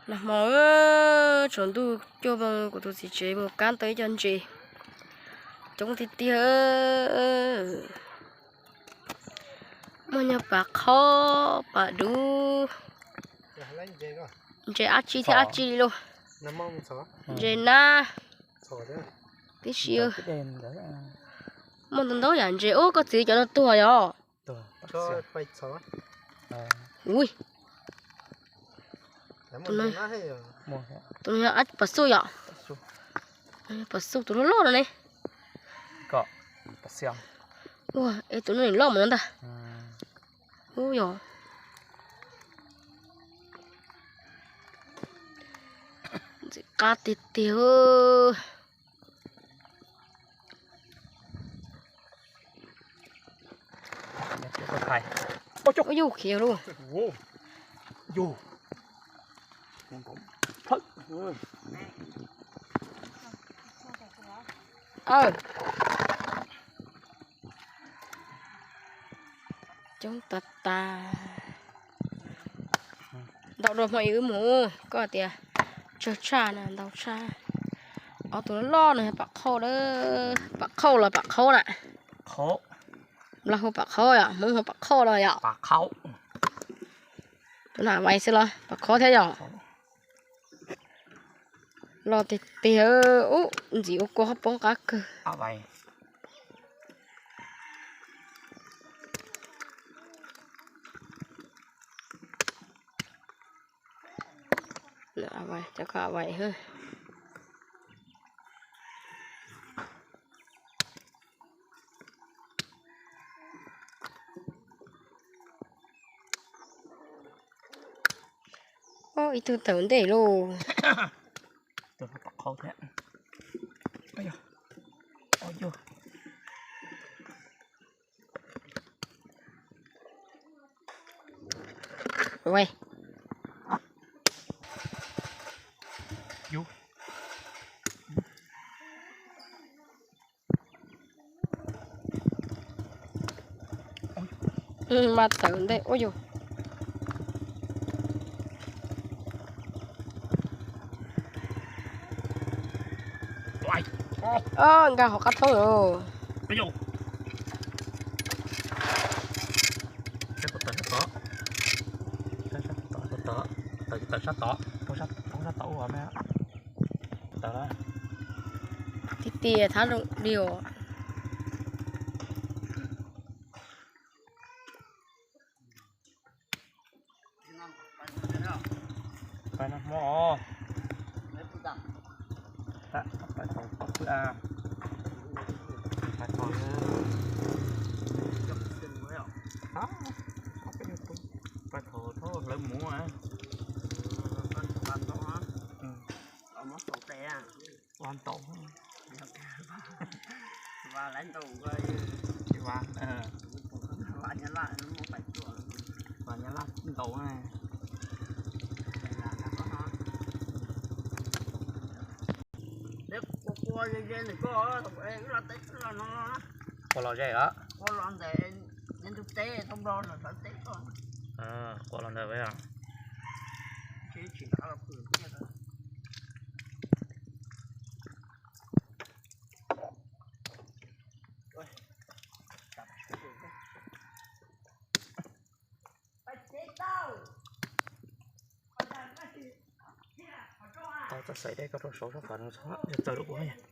Nag hmo tsaus ntuj cuaj moos kuv tus txiv tsev mus kab tau ib co ntses coob tiag tiag. Muaj nyuag pam qhaub pam dub, ntses dab tsi thiab dab tsi li lauj. Ntses nab tib si. Muaj ntau ntau yam ntses. Ub, koj txiv, cov no tuag yom? Ui, tus no yog pam xuj yom? Pam xuj tus loj loj no ne. Ua, es tus no nim loj mus no ntag. Ub, yog ntxim qab tiag tiag. Ua yug khiav lauj. Coob tas tas. Ntau dua hmo ib wb mus, koj tias tsawg tshaj na, ntau tshaj. Ob tug loj loj no yog pam qhauj, pam qhauj los pam qhaub na? Nplog hu pam qhaub yom, Hmoob hu pam qhauj no yom? Tus na vais xwb los pam qhaub thiab yom? Los tiag tiag. Ub, ntxim ua kua qhob poob qab kawg. Cov ko vais. Ib tug tawm ntej lauj. Mas tawm ntej ua yus. Nkag hauv qab thoob os. Tawm sab tod, tawm sab tod, poob sab tod ua me. Tawm, ti ti thab zoo li os. Pais nag hmo os. Pais thaum pw a. Pais thaum, pais thaum thaum lawv mus a. Ua ntaus. Vas Nyab Laj ntaus. Qua los ze os. Qua los ntawd. Tau txoj xaim dej koj rau saud sab tod, yog txawg rau ua.